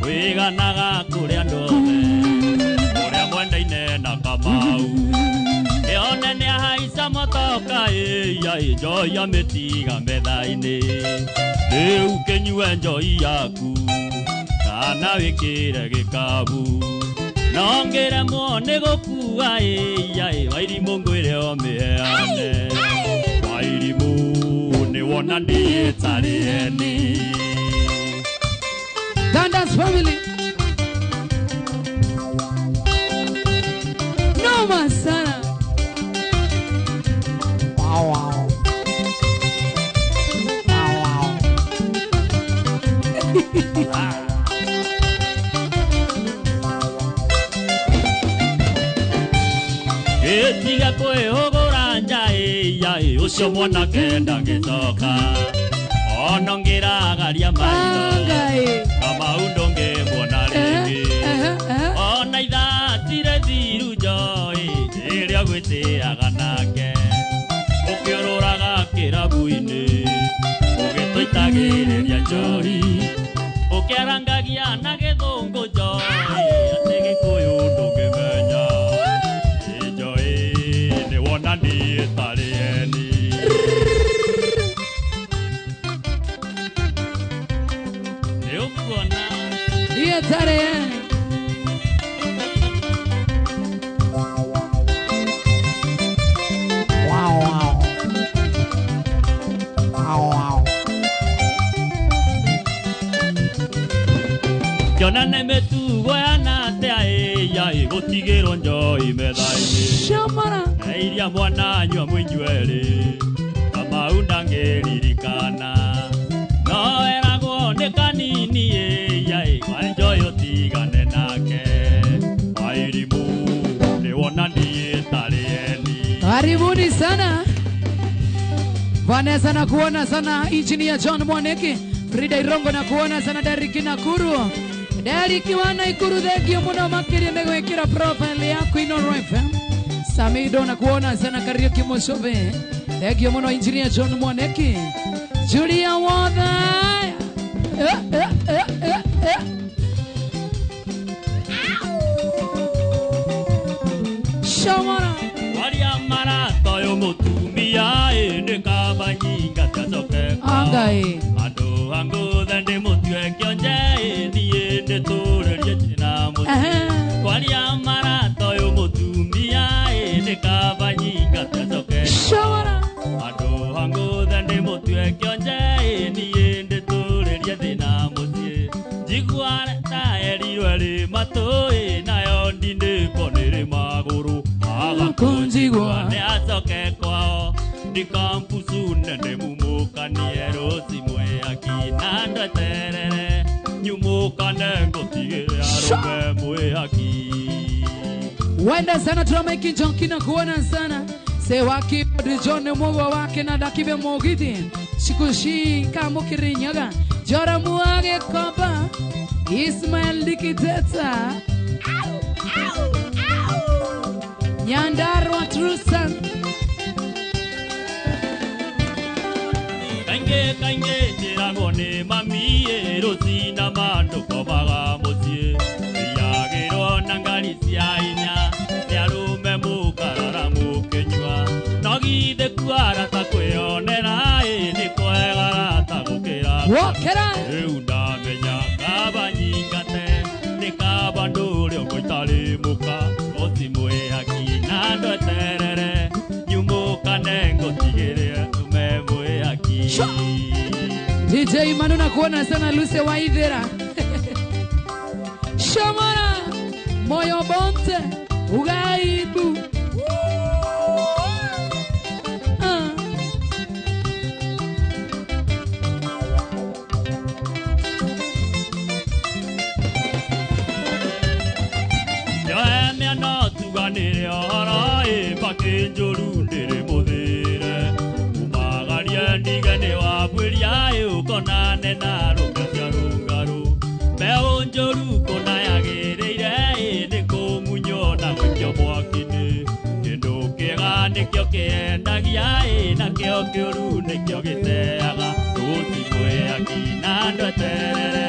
Wiganaga kũrĩa andũ othe ũrĩa mwendaine na Kamau ĩone nĩ ahaica motoka ĩya njohi amĩtiga metha-inĩ rĩu kĩnyue njohi yaku kana wĩkĩre gĩkabu no ngĩremwo nĩ gũkua ĩya Wairimũ ngwĩre ũmĩheane Wairimũ nĩ wona niĩ tarĩ eni. Dandas family. Noma sana. Wow, wow. Wow, wow. Gĩtiga kwĩhũgũra nja ĩya ũcio mwanake ndangĩcoka ona ngĩragaria maitho Kamau ndũngĩmuona rĩngĩ ona ithatire thiru njoi ĩrĩa gwĩtĩaga nake ũkĩũrũraga kĩrabu-inĩ ũgĩtũitagĩrĩria njohi ũkĩarangagia na gĩthũngũ njoi atĩ gĩkũyũ ndũngĩmenya njoi nĩ wona niĩ tarĩ eni. Wow, wow. Wow, wow. Kĩona nĩ mĩtugo yanatea ĩya ĩgũtigĩrwo njoi metha-inĩ Shamara. Na iria mwana anyua mũinyuerĩ Kamau ndangĩririkana no eragwo nĩ kanini ĩya wa njoi ũtigane nake Wairimũ nĩ wona niĩ tarĩ eni. Karibuni sana Vanessa, na kuona sana Engineer John Mwaneki, Frida Irongo na kuona sana Derrick Nakuru, Derrick wana Ikuru, thengio muno makiria nĩ gwĩkĩra profile yaku Inooro FM. Samido na kuona sana Kariuki Mushove, thengio muno Engineer John Mwaneki, Julia Wotha. Shamara Waria maratoyo mũtumia ĩ nĩ kaba nyingata coke Angai. Andũ angũthe ndĩmũtue kĩonje ĩ thiĩ ndĩtũrĩrie njĩra mũciĩ Kwaria maratoyo mũtumia ĩ nĩ kaba nyingata coke Shamara Andũ angũthe ndĩmũtue kĩonje ĩ niĩ ndĩtũrĩrie thĩna mũciĩ Njigua ta erirwo ĩrĩ matũ ĩ nayo ndindĩko nĩrĩ magũrũ Agakunjigwa nĩ acoke kwao ndikampucu nene mumũkanie rũci mwĩhaki na ndweterere nyumũkane ngũtigĩre arũme mwĩhaki. Wenda sana Tramaiki Njoki na kuona sana Sewaki John Mwogo wake na Dakibe Mogiti Shikushika Mukirinyaga Jora Muage Koba Ismail Dikiteta Nyandarua Trusan Kaingĩ kaingĩ njĩragwo nĩ mami ĩ rũcina mandũkomaga mũciĩ Thiagĩrwo na ngari cia hinya nĩ arũme mũkarara mũkĩnyua no githĩ kuara ta kwĩyonera ĩ nĩ kwega rata gũkĩra Wokera Rĩu ndamenya kaba nyingate nĩ kaba ndũre ũguo itarĩ mũka ũci mwĩhaki na ndweterere nyumũkane ngũtigĩre ume mwĩhaki. DJ Manu na kuona sana Luce Waithera Shamara Moyo Bonte Ugaibu Yoemia no tuganĩre ũhoro ĩ mbakĩ njũru ndĩrĩ mũthĩre umagarie ndige nĩ wambwĩria ĩ ũkonane na arũme cia rũngarũ mbeũ njũru kũna yagĩrĩire ĩ nĩ kũmunywo na gũikio mwaki-inĩ kĩndũ kĩega nĩkĩo kĩendagia ĩ nakĩo kĩũru nĩkĩo gĩteaga rũci mwĩhaki na ndweterere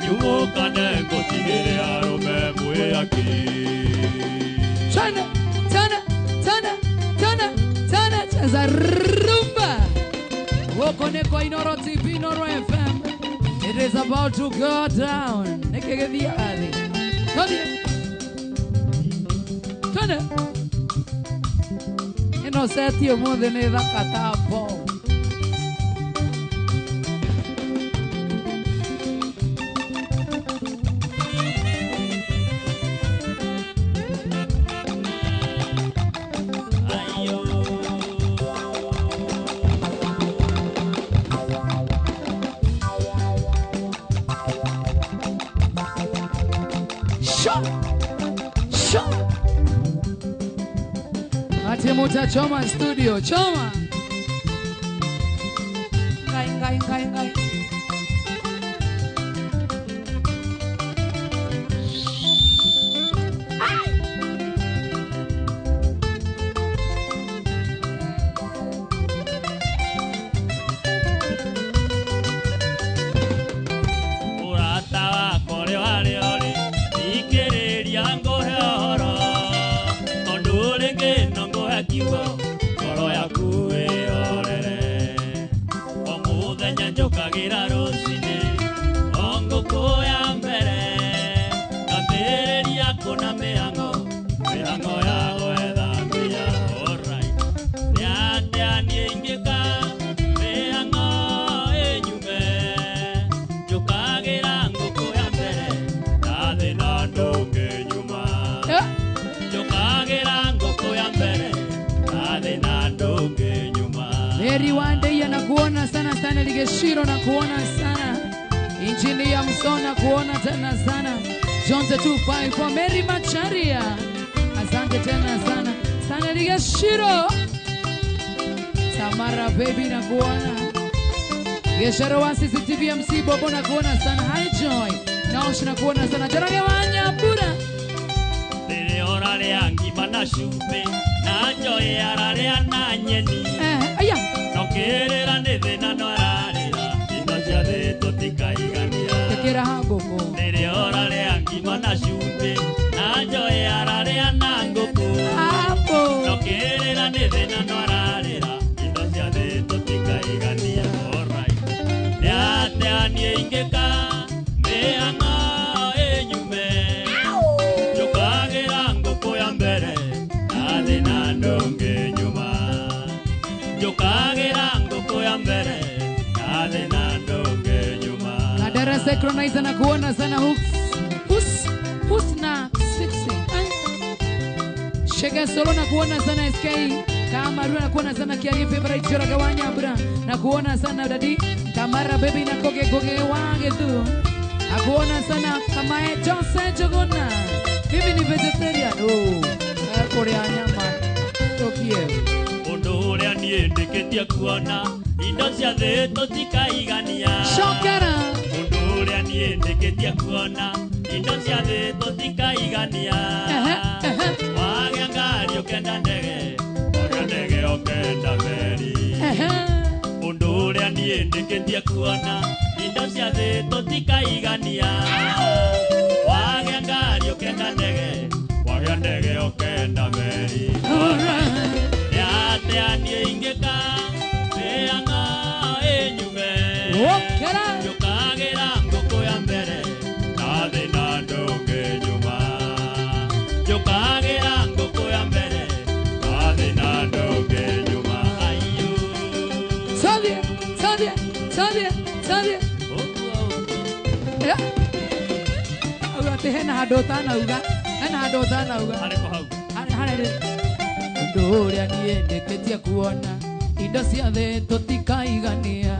Nyumũkane ngũtigĩre arũme mwĩaki. Chana, chana, chana, chana, chana, cheza rumba. Woko ne kwa Inoro TV, Inoro FM. It is about to go down. Nikigethia thi. Twende. Twende. Ino seti ũmũthĩ nĩ thaka ta bomu. Ati choma studio, choma. Ngai, ngai, ngai, ngai. Urata wakwa ũrĩa warĩ ũrĩ, thikĩrĩria ngũhe ũhoro. Tondũ rĩngĩ no ngũhe kiugo, ngoro yaku ĩhorere. O mũthenya njũkagĩra rũcinĩ, o ngũkũ ya mbere, ngambĩrĩria kũna mĩhang'o, mĩhang'o ya gwetha mbia. Alright. Nĩ atĩa niĩ ingĩka, mĩhang'o ĩnyume. Njũkagĩra ngũkũ ya mbere, ndathĩ na ndũngĩnyuma. Njũkagĩra ngũkũ ya mbere, ndathĩ na ndũngĩnyuma. Mary Wandeia nakuona sana sana, Ligeshiro nakuona sana, Injinia Msona kuona tena sana, Jonte 254 Mary Macharia, asante tena sana sana Ligeshiro, Samara baby nakuona, Geshero wa CCTV MC Bobo nakuona sana, Hi Joy Naosh nakuona sana, Joroge Wanyabura Rĩrĩa ũrarĩa ngima na cumbĩ, na Joy ararĩa na nyeni. Aya. No kĩrĩra nĩ thĩna no ararĩra, indo cia thĩ tũtikaigania. Tekera ngũkũ. Rĩrĩa ũrarĩa ngima na cumbĩ, na Joy ararĩa na ngũkũ. Hapo. No kĩrĩra nĩ thĩna no ararĩra, indo cia thĩ tũtikaigania. Alright. Nĩ atĩa niĩ ingĩka, mĩhang'o ĩnyume. Njũkagĩra ngũkũ ya mbere, na thĩna ndũngĩnyuma. Njũkagĩra ngũkũ ya mbere, na thĩna ndũngĩnyuma. Kadara synchronizer na kuona sana hooks. Hus, husna 60. Shega Solo na kuona sana SK. Kamaru na kuona sana Kiari favorite Joroge Wanyabura na kuona sana Dadi Tamara baby na koge koge wage tu. Na kuona sana Kamae Jose Jogona. Mimi ni vegetarian. Oh, kuria nyama. Tokie. Ũndũ ũrĩa niĩ ndĩkĩtie kuona, indo cia thĩ tũtikaigania. Shokera. Ũndũ ũrĩa niĩ ndĩkĩtie kuona, indo cia thĩ tũtikaigania. Wagĩa ngari ũkenda ndege, wagĩa ndege ũkenda meri. Ũndũ ũrĩa niĩ ndĩkĩtie kuona, indo cia thĩ tũtikaigania. Wagĩa ngari ũkenda ndege, wagĩa ndege ũkenda meri. Nĩ atĩa niĩ ingĩka, mĩhang'o ĩnyume. Okera. Njũkagĩra ngũkũ ya mbere, na thĩna ndũngĩnyuma. Njũkagĩra ngũkũ ya mbere, na thĩna ndũngĩnyuma. Aiyũ. Sabie, sabie, sabie, sabie. Ũguo, ũguo. Auga atĩ hena handũ ũtanauga, hena handũ ũtanauga. Harĩ kũ hau? Harĩ. Ũndũ ũrĩa niĩ ndĩkĩtie kuona, indo cia thĩ tũtikaigania.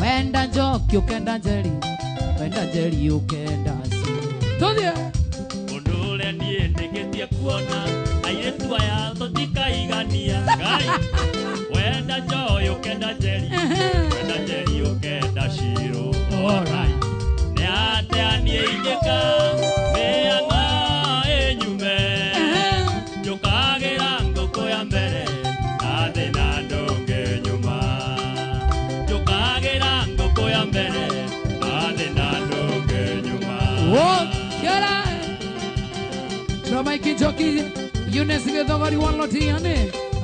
Wenda njoki ũkenda njeri, wenda njeri ũkenda ci. Tũthiĩ. Ũndũ ũrĩa niĩ ndĩkĩtie kuona, airĩtu aya tũtikaigania. Ngai. Wenda Joy ũkenda njeri, wenda njeri ũkenda Shiro. Alright. Nĩ atĩa niĩ ingĩka, mĩhang'o ĩnyume. Njũkagĩra ngũkũ ya mbere, na thĩna ndũngĩnyuma. Njũkagĩra ngũkũ ya mbere, na thĩna Wokera Tramaiki Joki Eunice Githogori wa Lotiane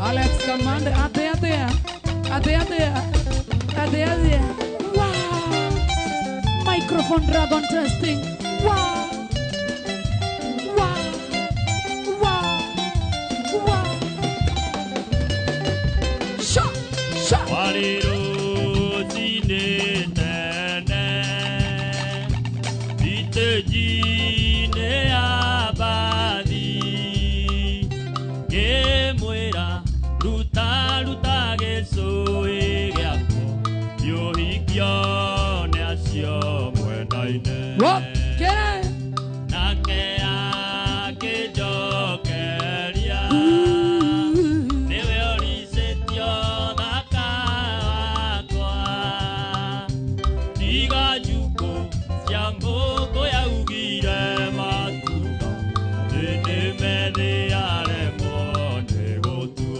Alex Kamande ate ate ate ate ate ate. Wow. Microphone dragon testing. Wow. Wow. Wow. Wow. Sha sha.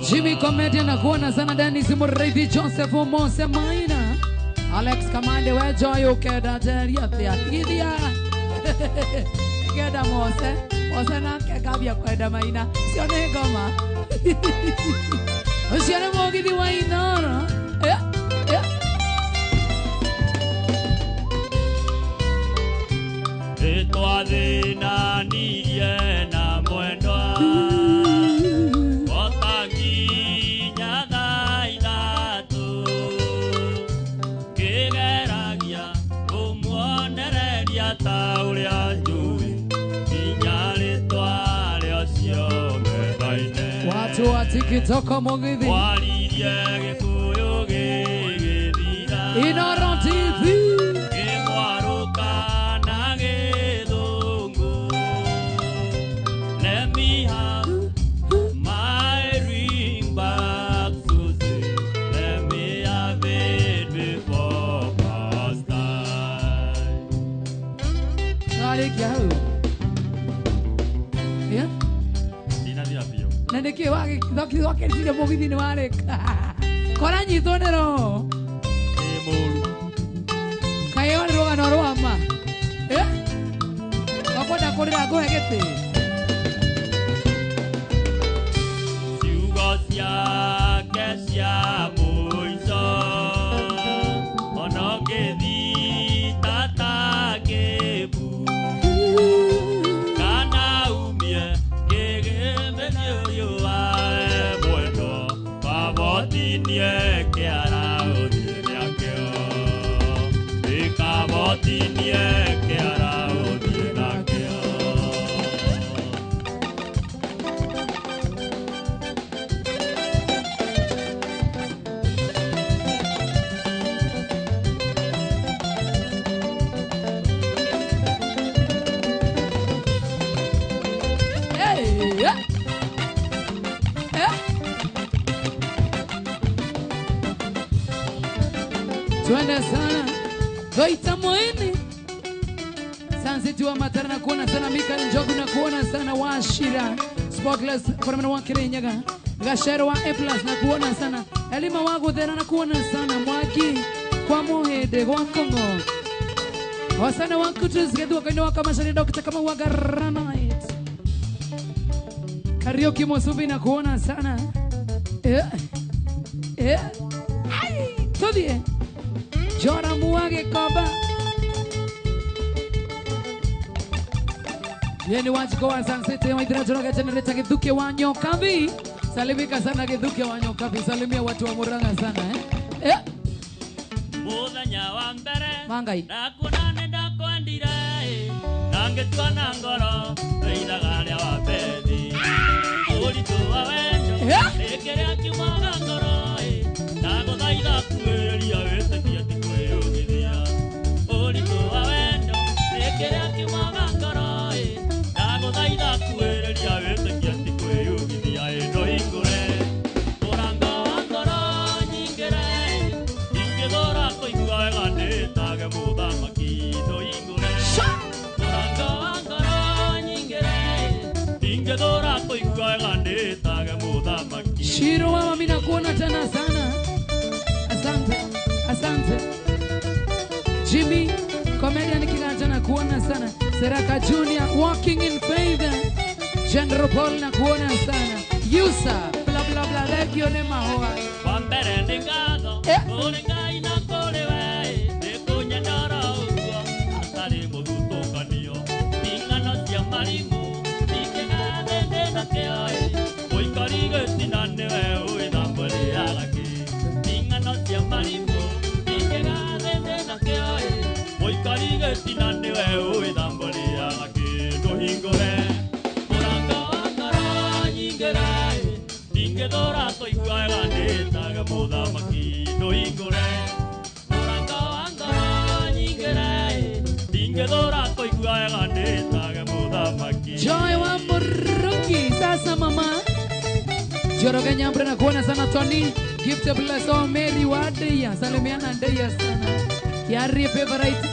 Jimmy Comedian na kuona sana Dennis Muriithi Joseph Mose Maina Alex Kamande we joy ukenda jeria atia tigithia kenda Mose Mose nake kambia kwenda Maina cio nĩ ngoma ucio nĩ mũgithi wa Inoro. Nĩtwathinanirie na mwendwa Watu wa TikTok mugithi waririe gĩkũyũ gĩgĩthira Inoro TV kĩmwarũka na gĩthũngũ. Let me have my ring back, Susie. Let me have it before past time. Warĩkia hau. Yeah? Na nĩkĩ wakĩrire mũgithi nĩ warĩka kora nyitwo nĩ roho kaĩ nĩ rũgano rwa ma wakwenda kũrĩra ngũhe gĩtĩ ciugo ciake cia mũico ona ũngĩthita ta kĩbu kana umie Twende sana Goita Moini Sansi wa Matara na kuona sana Mika Njogu na kuona sana Washira Spotless Foreman wa Kirinyaga Gashero wa A+ na kuona sana Elima wa Guthera na kuona sana Mwaki kwa Muhende kwa Kongo Wasana wa Kutus Gedwa kaino wa Kamashari Dr. kama wa Granite Karaoke Mosubi na kuona sana Ai tudie Jora muage koba Yeni wachiko wa Sansete wa Idra Joroge generator Githuki wa Nyokabi. Salimika sana Githuki wa Nyokabi. Salimia watu wa Murang'a sana eh. Muthenya wa mbere Mangai ndakuona nĩ ndakwendire na ngĩtua na ngoro ithaga rĩa wa bethi ũritũ wa wendo nĩ kĩrĩa kiumaga ngoro ndagũthaitha kuĩrĩria wĩtĩkie ti kwĩyũgithia ũritũ wa wendo nĩ kĩrĩa kiumaga ngoro ndagũthaitha kuĩrĩria wĩtĩkie ti kwĩyũgithia ĩndo hingũre mũrango wa ngoro nyingĩre ingĩthũra kũigua wega ndĩtage mũthamaki ndo hingũre mũrango wa ngoro nyingĩre ingĩthũra kũigua wega ndĩtage mũthamaki. Shiro mama, mimi nakuona tena sana. Asante, asante. Jimmy, comedian Kiganja nakuona sana. Seraka Junior, walking in faith. General Paul na kuona sana. Yusa, bla bla bla, thank you ne mahoa. Wambere nĩ ngatho kũrĩ Ngai na kũrĩ we, nĩ kũnyendora ũguo hatarĩ mũthutũkanio. Ing'ano cia marimũ ingĩgathe ndĩ nakĩo ĩ, mũikari gĩtina nĩwe ũĩ thambo ĩrĩaga kĩ. Ing'ano cia marimũ ingĩgathe ndĩ nakĩo ĩ, mũikari gĩtina nĩwe ũĩ thambo ĩrĩaga kĩ. Ndũhingũre mũrango wa ngoro nyingĩre ĩ, ndingĩthũra kũigua wega ndĩtage mũthamaki. Ndũhingũre mũrango wa ngoro nyingĩre ĩ, ndingĩthũra kũigua wega ndĩtage mũthamaki. Joy wa Muruki, sasa mama. Joroge Nyambra na kuona sana Tony. Gift bless all Mary Wadeya. Salimiana Ndeya sana. Kiari favorite.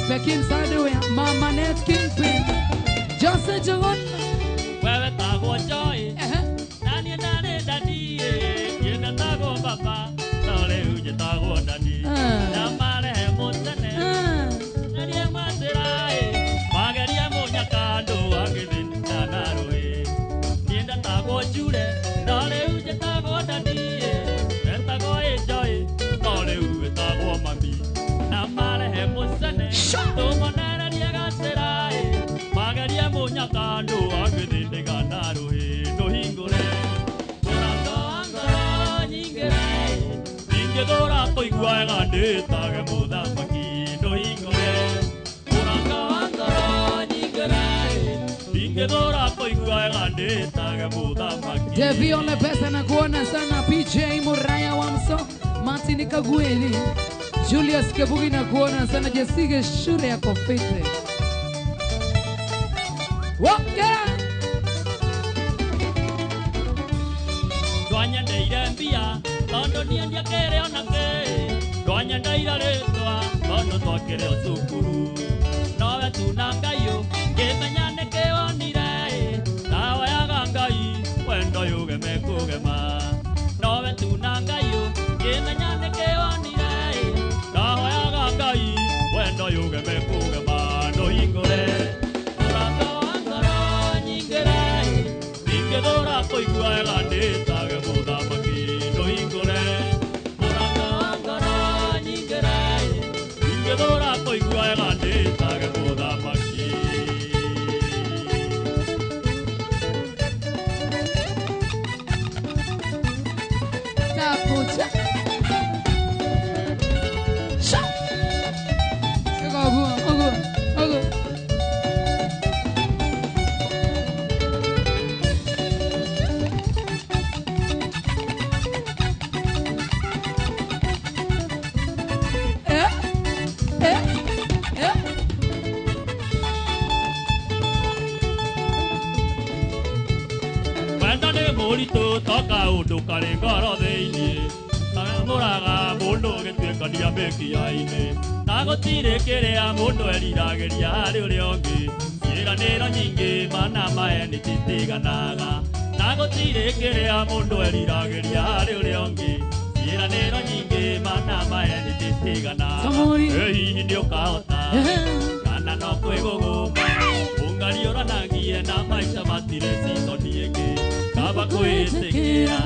Pekin Sadwe, Mama Net Kingpin. Jose Jogon. Wewe tagwo Joy. Nani nani dadi ĩ, njĩtagwo baba, no rĩu njĩtagwo dadi. Na marehe mũtene, na matĩra ĩ, mageria mũnyakandũ agĩthĩna na rũĩ. Niĩ ndatagwo Jure, no rĩu njĩtagwo dadi ĩ, etagwo ĩ Joy, no rĩu ĩtagwo mami. Na marehe mũcene, tũmonererie gacĩra ĩ, mageria mũnyakandũ agĩthĩndĩka na rũĩ. Ndũhingũre mũrango wa ngoro nyingĩre ĩ, ndingĩthũra kũigua wega ndĩtage mũthamaki. Ndũhingũre mũrango wa ngoro nyingĩre ĩ, ndingĩthũra kũigua wega ndĩtage mũthamaki. Deviole pesa na kuona sana PJ Muraya wa Mso, Martin Kagweli, Julius Kebugi na kuona sana Jesige shure ya kofite. Woke! Ndwanyendeire mbia tondũ niĩ ndiakĩrĩ ona kĩ, ndwanyendeire rĩtwa tondũ twakĩrĩ o cukuru. Nowe tu na Ngai ngĩmenya nĩkĩ wonire ĩ, ndahoyaga Ngai wendo yũgeme kũgema. Nowe tu na Ngai ngĩmenya nĩkĩ wonire ĩ, ndahoyaga Ngai wendo yũgeme kũgema. Ndũhingũre mũrango wa ngoro nyingĩre ĩ, ndingĩthũra kũigua wega ndĩtage mũthamaki. Ndũhingũre mũrango wa ngoro nyingĩre ĩ, ndingĩthũra kũigua wega ndĩtage mũthamaki. Tapucha. Sha. Ogu, ogu, ogu. Eh? Eh? Eh? Wendo nĩ mũritũ to kaũndũ karĩ ngoro thĩinĩ, kamũraga mũndũ gĩtuĩkania mĩkiha-inĩ. Na gũtirĩ kĩrĩa mũndũ eriragĩria harĩ ũrĩa ũngĩ, ciĩranĩro nyingĩ mana maheni citiganaga. Na gũtirĩ kĩrĩa mũndũ eriragĩria harĩ ũrĩa ũngĩ, ciĩranĩro nyingĩ mana maheni citiganaga. Samori. Ĩ hihi nĩũkahota kana no kwĩgũgũma, ũngariũranagie na maica matirĩ cithoni ĩngĩ. Kaba kwĩtĩkĩra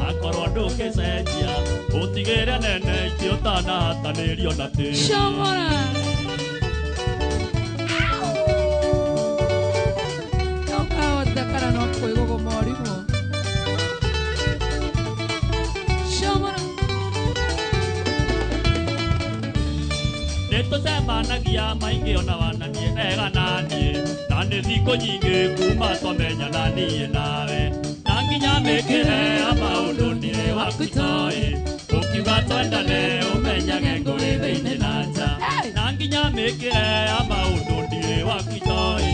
akorwo ndũngĩcenjia, ũtigĩre nene itĩ ũtanahatanĩrio na tĩri. Shomora. Nokahota kana no kwĩgũgũma ũrimũ. Shomora. Nĩtũcemanagia maingĩ ona wananiĩ ega naniĩ, na nĩ thikũ nyingĩ kuma twamenyana niĩ nawe. Na nginya mĩkĩre ya maũndũ ndirĩ waku itoĩ, ũkiuga twendane ũmenyage ngũrĩ thĩinĩ na nja. Na nginya mĩkĩre ya maũndũ ndirĩ waku itoĩ,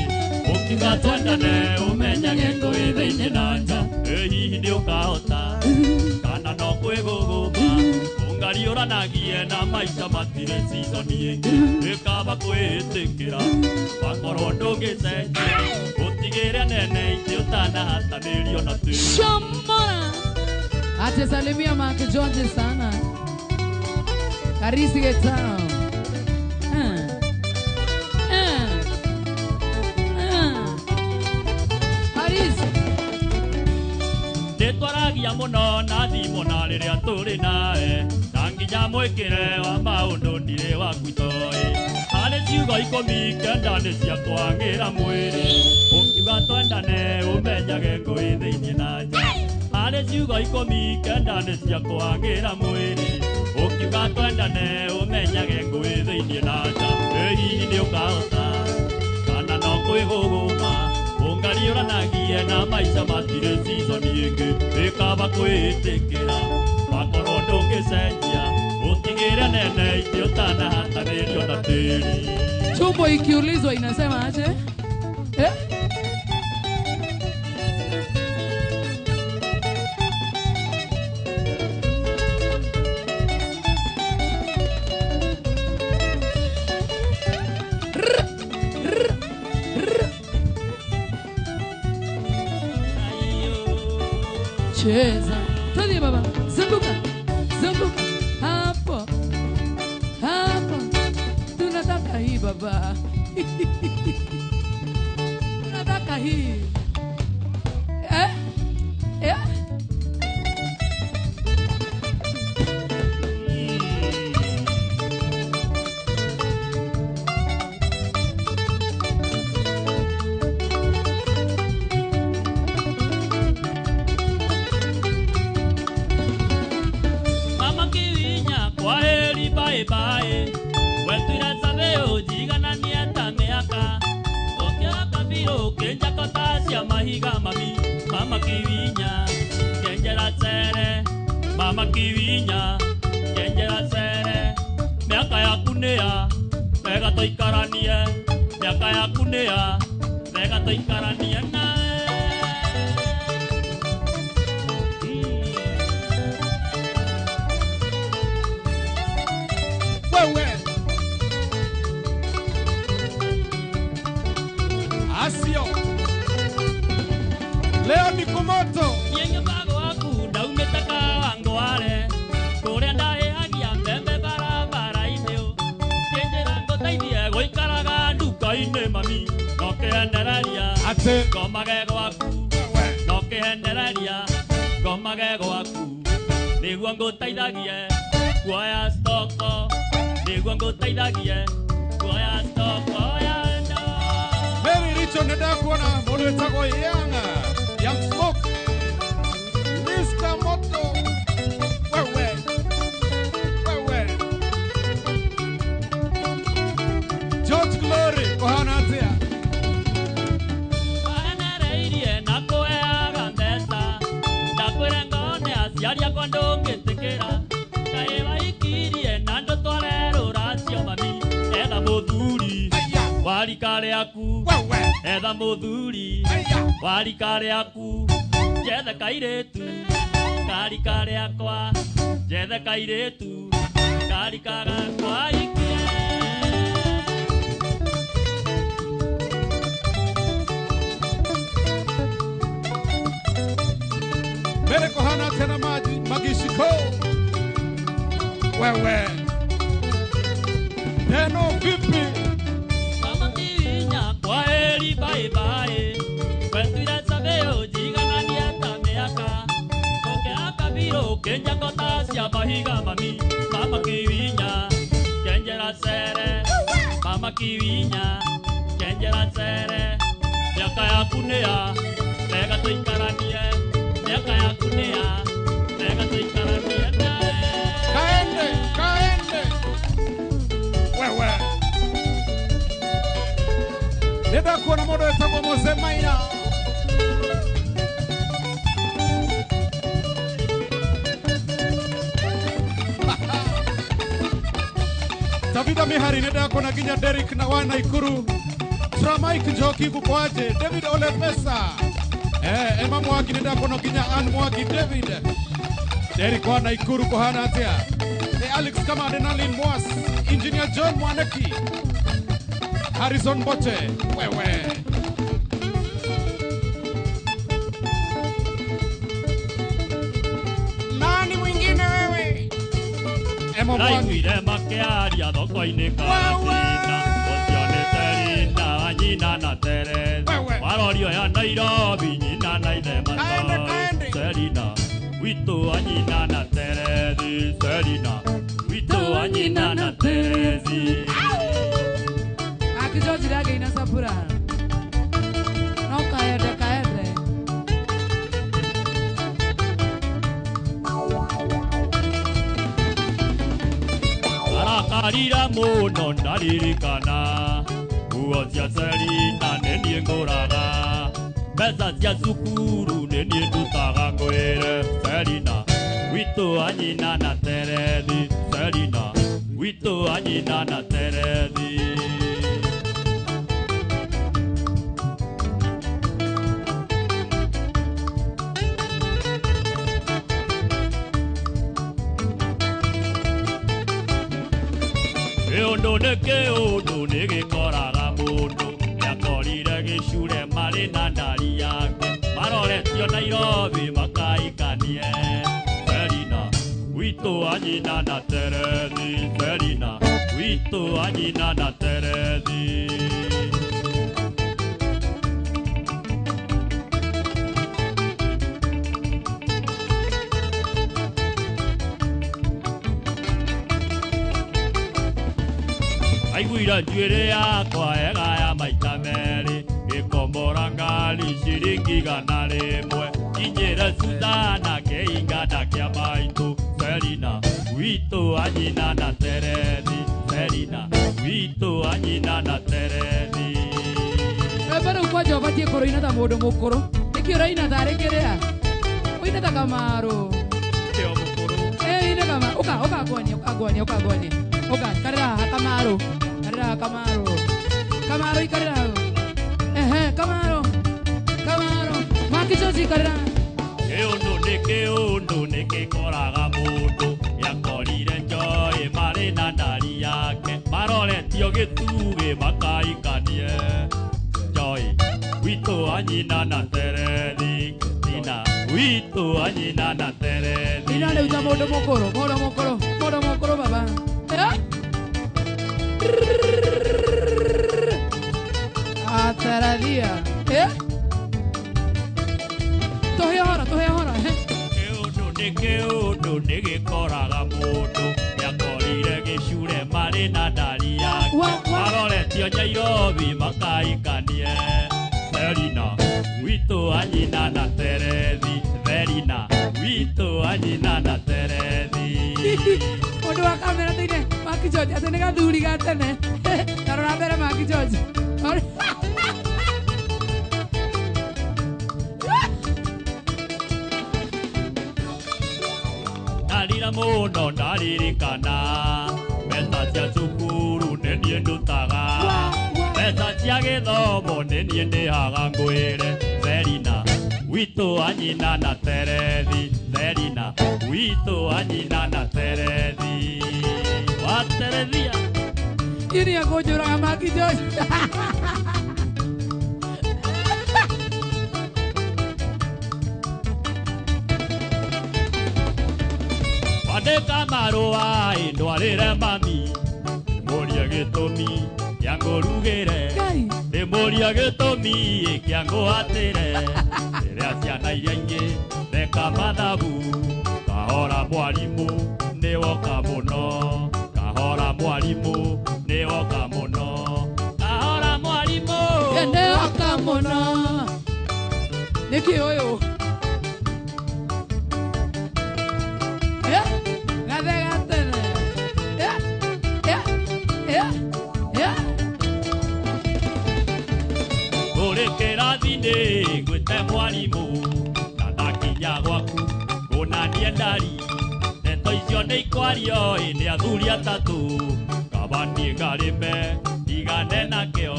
ũkiuga twendane ũmenyage ngũrĩ thĩinĩ na nja. Ĩ hihi nĩũkahota kana no kwĩgũgũma, ũngariũranagie na maica matirĩ cithoni ĩngĩ. Ĩkaba kwĩĩtĩkĩra wakorwo ndũngĩcenjia, ũtigĩre nene itĩ ũtanahatanĩrio na tĩri. Shomora. Ate salimia Mark George sana. Karisi Getao. Muno na thimũ na rĩrĩa tũrĩ nawe na nginya mwĩkĩre wa maũndũ ndirĩ waku itoĩ harĩ ciugo 19 nĩ cia kwagĩra mwĩrĩ ũkiuga twendane ũmenyage ngũĩ thĩinĩ na nja harĩ ciugo 19 nĩ cia kwagĩra mwĩrĩ ũkiuga twendane ũmenyage ngũĩ thĩinĩ na nja ĩ hihi nĩ ũkahota kana no kwĩhũgũma ũngariũranagie na maica matirĩ season ĩngĩ ĩkaba kwĩĩtĩkĩra wakorwo ndũngĩcenjia ũtigĩre nene itĩ ũtanahatanĩrio na tĩri. Tumbo ikiulizwa inasema aje? Eh? Cheza. Tulie baba. Zunguka. Zunguka. Hapo. Hapo. Tunataka hii baba. Tunataka hii. Eh? Eh? Bye. Wetuira sabeo jiganania ta miaka ukiora kabiro kenja kotacia mahiga mami mama kiwinya kenjera cere mama kiwinya kenjera cere miaka yaku nĩ ya wega tũikaranie miaka yaku nĩ ya wega tũikaranie nawe. Wewe Asio leo ni kumoto Yenye bago waku ndaumĩte Kawangware kũrĩa ndahĩhagia mbembe barabara-inĩ kĩnjĩra ngũteithie gũikaraga nduka-inĩ mami no kĩendereria atĩ ngomage gwaku no kĩendereria ngomage gwaku nĩguo ngũteithagie kuoya stoko nĩguo ngũteithagie kuoya stoko ya ndo. Mary Richo nĩndakuona mũndũ wĩtagwo Young Smoke Mr. Moto wewe wewe George Glory kũhana atĩa? Waenereirie na kũheaga mbeca ndakwĩre ngone aciari akwa ndũngĩtĩkĩra kaĩ waikirie na ndũtware rũracio mami etha mũthuri wa rika rĩaku wewe etha mũthuri wa rika rĩaku njethe kairĩtu ka rika rĩakwa njethe kairĩtu ka rika gakwa ikie. Mbere kũhana atĩa na maji magiciko wewe Teno vipi Mama kiwinya kwa heri bye bye wetuira sabeo jiganania ta miaka ũkĩra kabiro kenja kotacia mahiga mami mama kiwinya kenjera cere mama kiwinya kenjera cere miaka yaku nĩ ya wega tũikaranie miaka yaku nĩ ya wega tũikaranie nawe. Kaende kaende wewe nĩndakuona mũndũ wĩtagwo Mose Maina Tabitha Mihari nĩndakuona nginya Derrick na wa Naikuru Tramike Njoki gũkwaje David Ole Pesa Emma Mwangi nĩndakuona nginya Ann Mwangi David Derrick wa Naikuru kũhana atĩa Alex Kamande na Lynn Mwas Engineer John Mwaneki Harrison Boche wewe Nani mwingine wewe Emma Mwangi Ndaiguire makĩaria thoko-inĩ Karatina ũcio nĩ Terina wa nyina na Teresa Wewe. warorio ya Nairobi nyina na ithe Kaende, matoĩ kaende. Terina witũ wa nyina na Terethi Selina witũ wa nyina na Terethi Akijoji rage ina sabura no kaende kaende Arakarira mũno ndaririkana nguo cia Selina nĩ niĩ ngũraga mbeca cia cukuru nĩ niĩ ndutaga ngwĩre Selina witũ wa nyina na Terethi Selina witũ wa nyina na Terethi Kĩũndũ nĩ kĩũndũ nĩ gĩkoraga mũndũ nĩakorire gĩcure marĩ na ndari yake maroretio Nairobi makaikanie Selina witũ wa nyina na Terethi Selina witũ wa nyina na Terethi Aiguira njuĩrĩ yakwa ega ya maita merĩ gĩkombora ngari ciringi 100 kinyĩre Sudana kĩingana kĩa maitũ Selina witũ wa nyina na Terethi Selina witũ wa nyina na Terethi Rwĩmbo rũu kwanja ũbatiĩ kũrũina ta mũndũ mũkũrũ nĩkĩ ũraina tarĩ kĩrĩa ũine ta Kamaru Kĩo mũkũrũ ĩĩ ine Kamaru ũka ũka nguonie ũka nguonie ũka nguonie ũka karĩra haha Kamaru karĩra Kamaru Kamaru ikarĩra hau ehe Kamaru Kamaru Makijoji ikarĩra Kĩũndũ nĩ kĩũndũ nĩ gĩkoraga mũndũ nĩakorire Joy marĩ na ndari yake maroretio gĩtugĩ makaikanie Joy witũ wa nyina na Terethi Tina witũ wa nyina na Terethi Ina rĩu ta mũndũ mũkũrũ mũndũ mũkũrũ mũndũ mũkũrũ baba eh Ataradia eh Tuhe ũhoro tuhe ũhoro eh Kĩũndũ nĩ kĩũndũ nĩ gĩkoraga mũndũ nĩakorire gĩcure marĩ na ndari yake maroretio Nairobi makaikanie Selina witũ wa nyina na Terethi Selina witũ wa nyina na Terethi Mũndũ wa kamera thĩinĩ Makijoji atĩ nĩ gathuri ga tene tarora mbere Makijoji Ndarira mũno ndaririkana mbeca cia cukuru nĩ niĩ ndutaga mbeca cia gĩthomo nĩ niĩ ndĩhaga ngwĩre Selina witũ wa nyina na Terethi Selina witũ wa nyina na Terethi wa Terethia Ini akũnjũraga Makijoji Andĩka marũa ndwarĩre mami ndĩmũrie gĩtũmi kĩa ngũrugĩre ndĩmũrie gĩtũmi kĩa ngũhatĩre rĩrĩa ciana iria ingĩ reka mathabu kahora mwarimũ nĩwoka mũno kahora mwarimũ nĩwoka mũno kahora mwarimũ nĩwoka mũno nĩkĩ ũyũ Kĩrathi-inĩ ngwĩte mwarimũ na ndakinya gwaku ngũnanie ndari ndeto icio nĩ ikwario ĩ nĩ athuri atatũ kaba niĩ ngarĩme ndigane nakĩo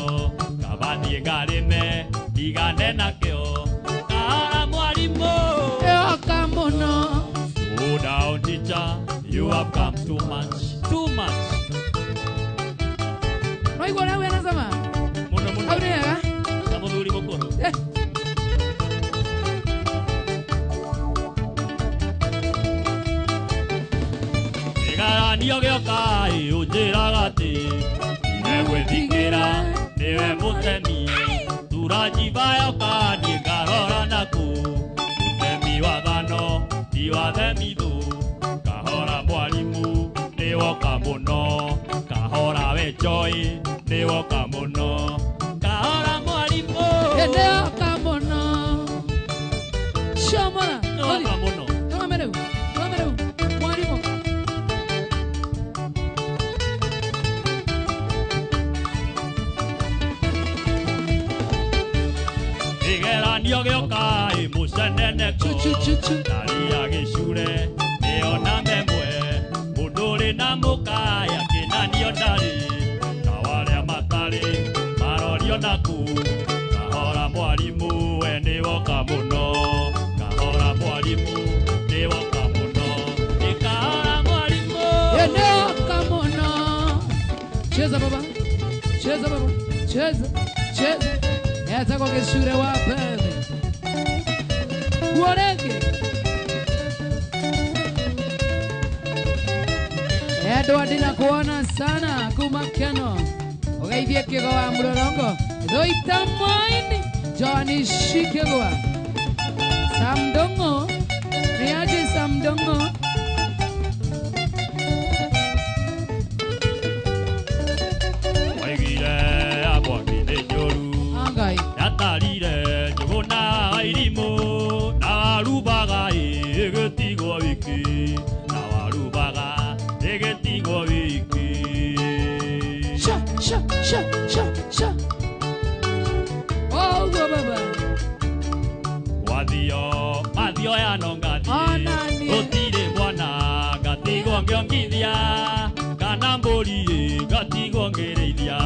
kaba niĩ ngarĩme ndigane nakĩo kahora mwarimũ ĩoka mũno Slow down teacher you have come too much too much No igua ũrĩa wĩna cama mũno mũno hau nĩ hega ta mũthuri mũkũrũ Kĩgeranio gĩoka ĩ ũnjĩraga atĩ ndirĩ gwĩthikĩra nĩwe mũtemi turajiba yoka niĩ ngarora nakũ mũtemi wa thano ti wa themithu kahora mwalimu nĩ woka mũno kahora we Joy nĩ woka mũno kahora mwalimu nĩ woka mũno shomora nĩ woka mũno tũrame rĩu mwalimu Igeranio gĩoka ĩ mũceneneko ndaria gĩcure nĩona memwe mũndũ ũrĩ na mũkaya kĩnanio ndarĩ na warĩa matarĩ marorio naku kahora mwalimu we nĩ woka mũno kahora mwalimu nĩ woka mũno ĩ kahora mwalimu nĩ woka mũno. Cheza baba, cheza baba, cheza, cheza. Etagwo gĩcure wa mbere kuorenge Edward nakuona sana kuma Keno ugeithie kĩgo wa mũrorongo Thoita Mwaini Johnny Shikegwa Samdongo niaje Samdongo Waigire amwaki nĩ njũru Angai yatarire njũgũ na irimũ na warubaga ĩgĩtigwo wiki na warubaga ĩgĩtigwo wiki sha sha sha sha sha oh uguo baba wathio mathio ya no ngathi gũtirĩ mwana ngatigwo ngĩongithia kana mbũri ngatigwo ngĩrĩithia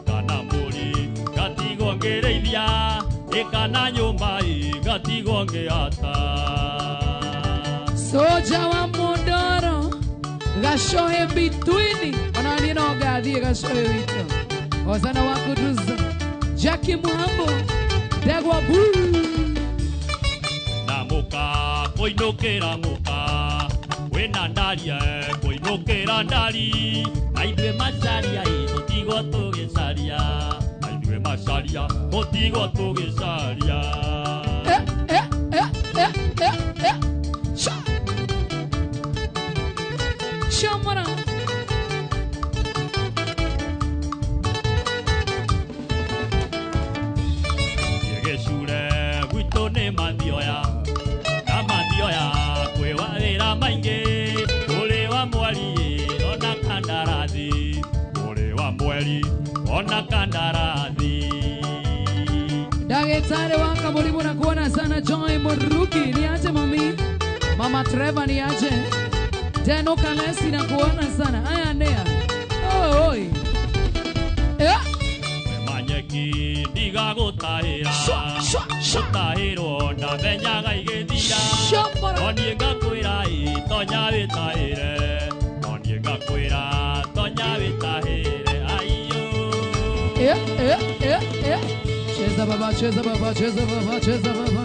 kana mbũri ngatigwo ngĩrĩithia kana nyũmba ngatigwo ngĩata Soja wa Mondoro gashohe bitwini ona niĩ no ngathiĩ gashohe witũ Hosana wa Kuduza Jackie Muhambo Ndegwa Buu na mũka kũinũkĩra mũka wĩna ndaria kũinũkĩra ndari na ithuĩ macaria tũtigwo tũgĩcaria na ithuĩ macaria tũtigwo tũgĩcaria eh eh eh eh eh eh sha shamara gĩcure gwitũ nĩ mathioya na mathioya kwĩ wawĩra maingĩ kũrĩ wa mweri ona kandarathi kũrĩ wa mweri ona kandarathi Daktari wa Kamurimu na kuona sana Joy Muruki niaje mami Mama Trevor niaje Deno Kalesi na kuona sana aya nea oi oi eh manyeki ndigagũtahĩra gũtahĩrwo ndamenyaga igĩthira no niĩ ngakwĩra tonya wĩtahĩre no niĩ ngakwĩra tonya wĩtahĩre aiyo eh eh eh eh cheza baba cheza baba cheza baba cheza baba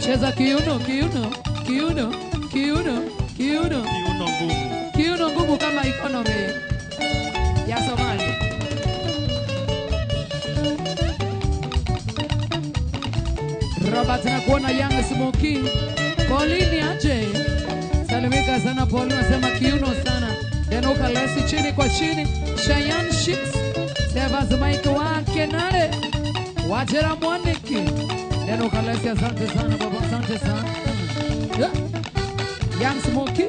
cheza kiuno kiuno kiuno kiuno kiuno kiuno ngumu kiuno ngumu kama economy ya Somalia. Robert nakuona Young Smoky Pauline aje salimika sana Pauline nasema kiuno sana Denoka Lesi chini kwa chini Cheyenne Shicks Sevas Mike wa Kenare Wajera Mwaniki Denoka Lesi asante sana baba asante sana yeah. Young Smoky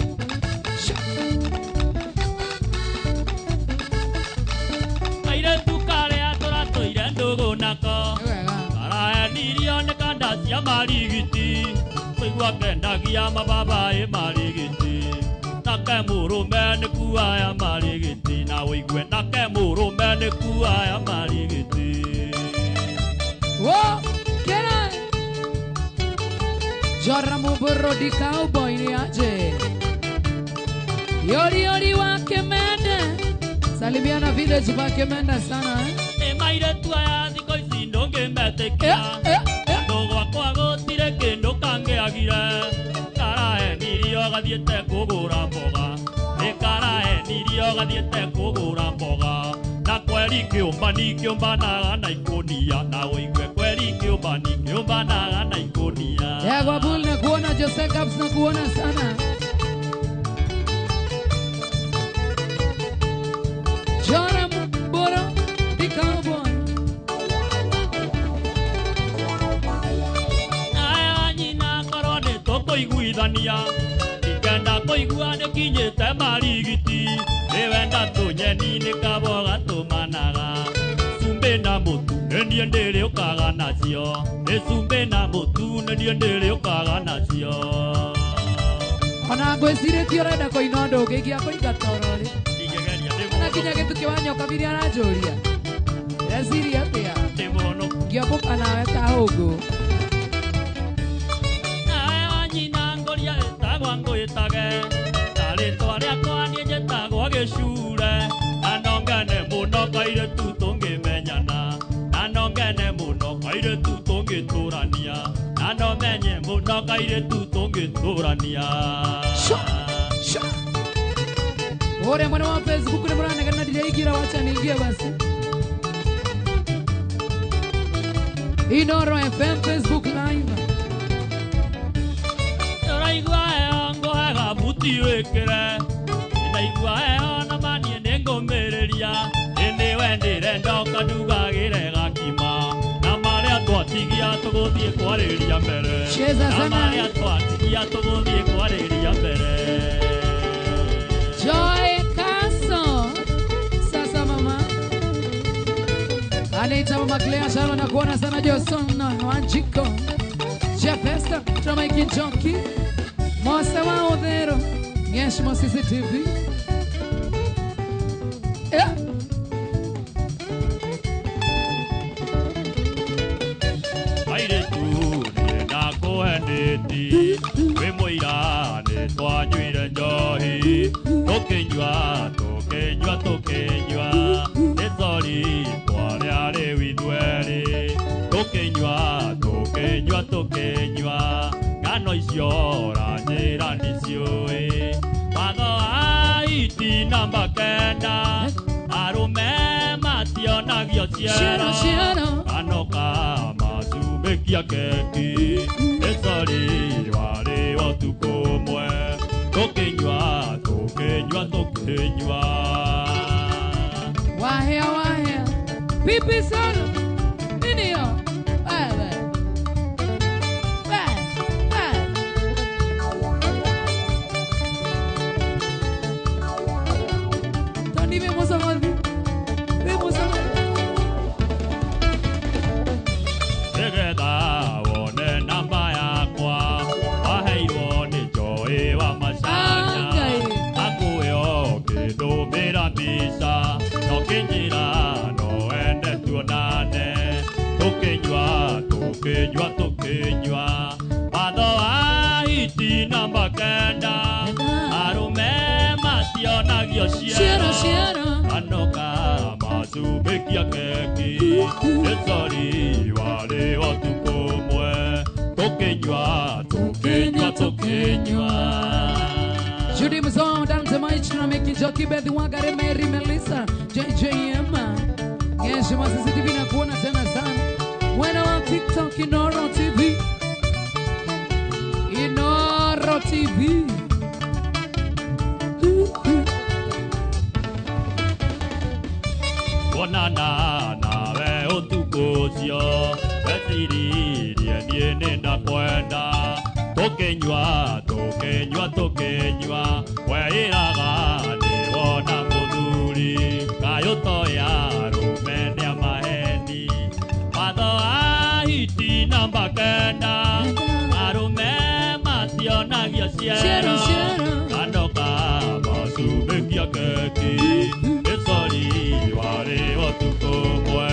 Aire tukarĩa tũratũire ndũgũ nako karaenirio nĩ kanda cia marigiti kũigua kendagia mababaĩ marigiti nake mũrũme nĩ kuaya marigiti na ũigue nake mũrũme nĩ kuaya marigiti Wo, kera Jora Muburo di cowboy ni aje Yori yori wa Kemende Salimiana village ba Kemende sana eh Nĩ mairetu aya thikũ ici ndũngĩmetĩkia Ndũ gwakwa gũtirĩ kĩndũ kangĩagire Karaenirio gathiĩte kũgũra mboga Nĩ karaenirio gathiĩte kũgũra mboga Na kweri kĩũmbani kĩũmbanaga na ikũnia Na ũigue kweri kĩũmbani kĩũmbanaga na ikũnia Ndegwa Bull na kuona sana Jose Caps na kuona sana. Joram Boro the cowboy. Aya nyina korwo nĩ tũkũiguithania ndingĩenda kũigua nĩkinyĩte marigiti nĩwenda tũnyeni nĩ kaboga tũmanaga cumbĩ na mũtu nĩ niĩ ndĩrĩũkaga nacio nĩ cumbĩ na mũtu nĩ niĩ ndĩrĩũkaga nacio. Ona ngwĩcirĩtie ũrenda kũina ũndũ ũngĩ ingĩakũinga toro rĩ. Ndingĩgeria Na kinya gĩtukĩ wa nyoka biria aranjũria. Ndĩreciria atĩa? Ndĩ mũhonoku. Ngĩombũka nawe ta hũngũ. Nawe wa nyina ngũria ĩtagwa ngwĩtage na rĩtwa rĩakwa niĩ njĩtagwo gĩcure na no ngene mũno kairĩtu tũngĩmenyana na no ngene mũno kairĩtu tũngĩtũrania na no menye mũno kairĩtu tũngĩtũrania. Sho, sho. Ore mwana wa Facebook ni mwana na ndiraingira wacha niingie basi. Inoro FM Facebook Live. Ndĩraigua heho ngũhega buti wĩkĩre ndaigua heho na maniĩ nĩngũmĩrĩria ĩndĩ we ndĩrenda ũkandugagĩre gakima na marĩa twatigia tũgũthiĩ kwarĩria mbere. Cheza Na sana. marĩa twatigia tũgũthiĩ kwarĩria mbere. Joy Kaso. Sasa mama. Anaita mama Claire Shalo na kuona sana Johnson Wanjiko. Jeff Esther, Tramaiki Njoki. Mose wa Odhero. Ngeshmo CCTV. Yeah. Airĩtu niĩ ndakũhendĩti wĩ mũira nĩ twanyuire njohi tũkĩnyua tũkĩnyua tũkĩnyua nĩ sori twarĩa rĩu ithuerĩ tũkĩnyua tũkĩnyua tũkĩnyua ng'ano icio ũranjĩra ndiciũĩ watho wa iti namba 9 arũme mationagio Ciero, ciero ciero. Anoka macumbĩkia keki ĩcori warĩ ũtukũ ũmwe tũkĩnyua tũkĩnyua tũkĩnyua. Wahea wahea. Pipi solo. Nini hiyo? Wewe. Wewe. Wewe. Tony vemos a Marvin. Vemos a Marvin. Nĩgetha wone namba yakwa waheirwo nĩ Joy wa Macanya Ngai. akuĩo kĩndũmĩra mbica no kĩnjĩra no ende tuonane tũkĩnyua tũkĩnyua tũkĩnyua watho wa hiti namba 9 arũme mationagio Ciero, ciero ciero. Anoka macumbĩkia keki ĩcori warĩ ũtukũ ũmwe tũkĩnyua tũkĩnyua tũkĩnyua. Judy Mzon, Dante Maich, na Miki Joki, Beth Wangare, Mary Melissa, JJM. Ngeshima CCTV na kuona tena sana. Mwana wa TikTok Inoro TV. Inoro TV. Kuonana nawe ũtukũ ũcio weciririe niĩ nĩ ndakwenda tũkĩnyua tũkĩnyua tũkĩnyua weĩraga nĩwona mũthuri kayũ toya arũme nĩ amaheni watho wa hiti namba 9 arũme mationagio Ciero, ciero ciero. Anoka macumbĩkia keki ĩcori warĩ ũtukũ ũmwe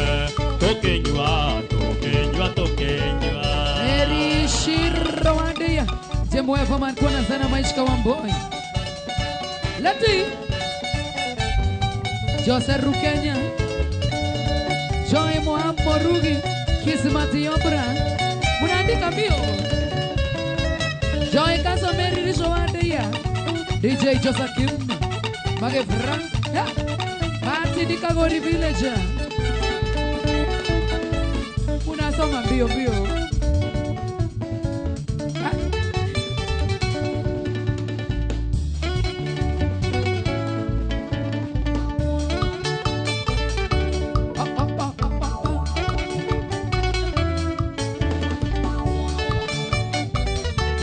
tũkĩnyua tũkĩnyua tũkĩnyua. Mary Shiro Wandia. Jembo Everman kuona sana Maishka Wamboi. Leti. Jose Rukenya. Joy Morugi. Kismati Obra. Munaandika mbio. Joy Kaso Mary Risho Wandia. DJ Jose Kim. Mage Frank. Mati Dikagori Village. Unasoma mbio mbio.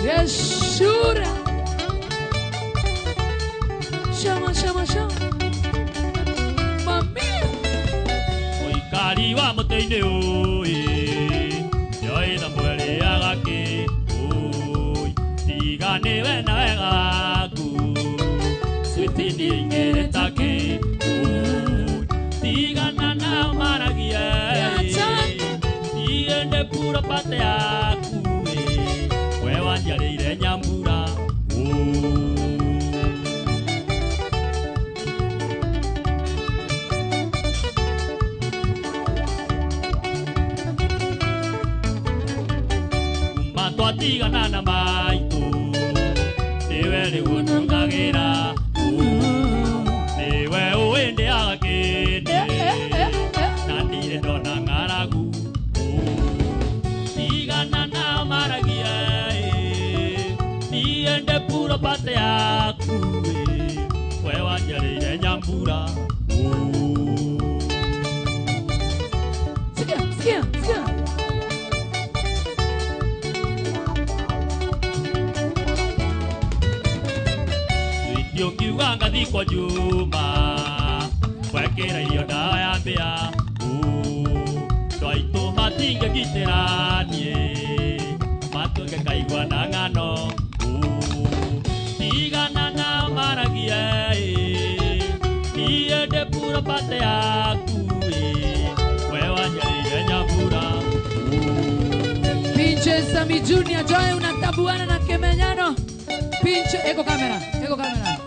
Yeshura. Chama, chama, chama. Mami. Oikari wa muteine oi. Yoi na mwere agake. Oi. Tigane we na wega ku. Switi ni ingere take. Oi. Tigana na maragia. Tiende pura pate aku. We wanjarire nyambura. Tigana na maitu niwe rigunungagira niwe uende agakende na ndire ndona ng'aragu tigana na maragia niende puro pate yaku we wanjarire nyambura. Sikia, sikia, sikia. Ukiuga ngathi kwa Juma kwekera irio ndawa ya mbĩa twaitũ matingĩgitĩra niĩ matũnge kaigua na ng'ano tigana na maragia niĩ ndĩ puro pate yaku we wanjarire nyambura. Pinche Sami Junior Joy unatabuana na Kemenyano. Pinche, eko kamera, eko kamera.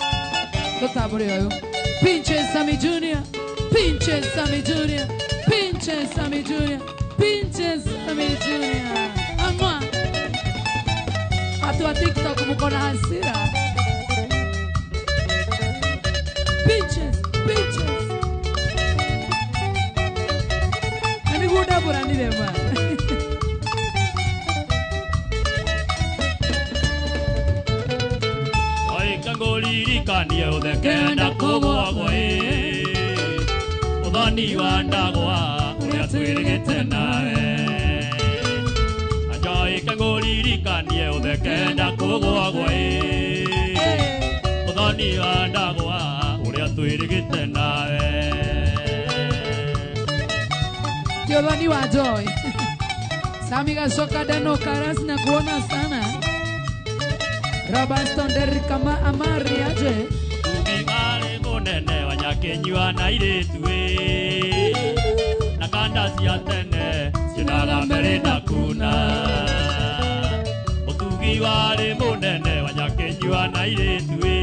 Pinche Sammy Junior, Pinche Sammy Junior, Pinche Sammy Junior, Pinche Sammy Junior. Amwa. Watu wa TikTok mko na hasira. Pinches, pinches. Ani guda burani dema. Ngũririkanie ũthekenda kũgwagwo ĩ ũthoni wa ndagwa ũrĩa twĩrĩgĩte nawe anjoĩke ngũririkanie ũthekenda kũgwagwo ĩ ũthoni wa ndagwa ũrĩa twĩrĩgĩte nawe. Ti ũthoni wa Joy. Sami Gacoka Dano Karasi na kuona sana. Robertson Derrick kama amari aje. Ugimare munene wa nyakenyua na irĩtu ĩ na kanda cia tene ciendaga mbere na kuna. Ũtugi warĩ mũnene wa nyakenyua na irĩtu ĩ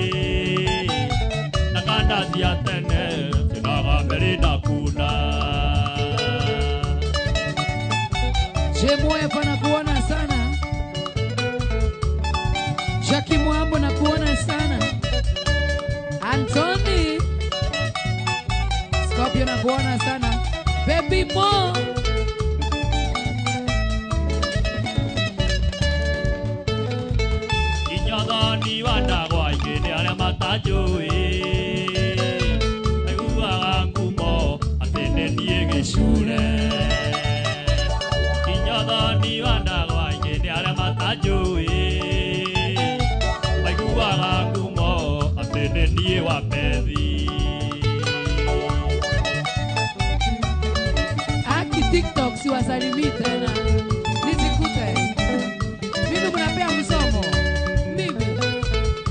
na kanda cia tene ciendaga mbere na kuna. Jemwe na kuona sana. Jackie Mwambo na kuona sana. Anthony Scorpio na kuona sana. Baby Mo Inyathani wa ndagwa ingĩ nĩ arĩa matanjũĩ aiguaga ngumo atĩ nĩ niĩ gĩcure. Inyathani wa ndagwa ingĩ nĩ arĩa matanjũĩ aiguaga ngumo atĩ nĩ niĩ wa bethi. Aki TikTok siwasalimii tena. Nijikute. Mimi mnapea msomo. Mimi.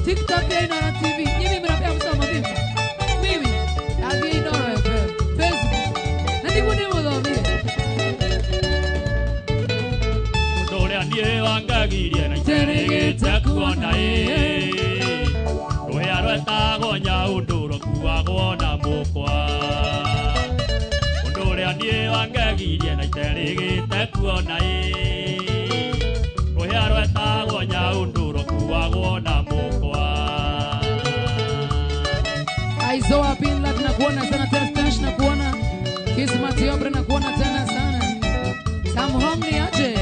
TikTok ya Inooro TV. Mimi mnapea msomo mimi. Mimi. Ati Inooro FM. Facebook. Na ndigu ni muthomire. Ũndũ ũrĩa niĩ wangagirie na iterĩgĩte kuona ĩ rũhĩa rwetagwo nyaũndũ rũkuagwo na mũkwa. Ũndũ ũrĩa niĩ wangagirie na iterĩgĩte kuona ĩ rũhĩa rwetagwo nyaũndũ rũkuagwo na mũkwa. Aizoa Pinlat na kuona sana tena na kuona Kismat Yobre na kuona tena sana. Sam Hong ni aje.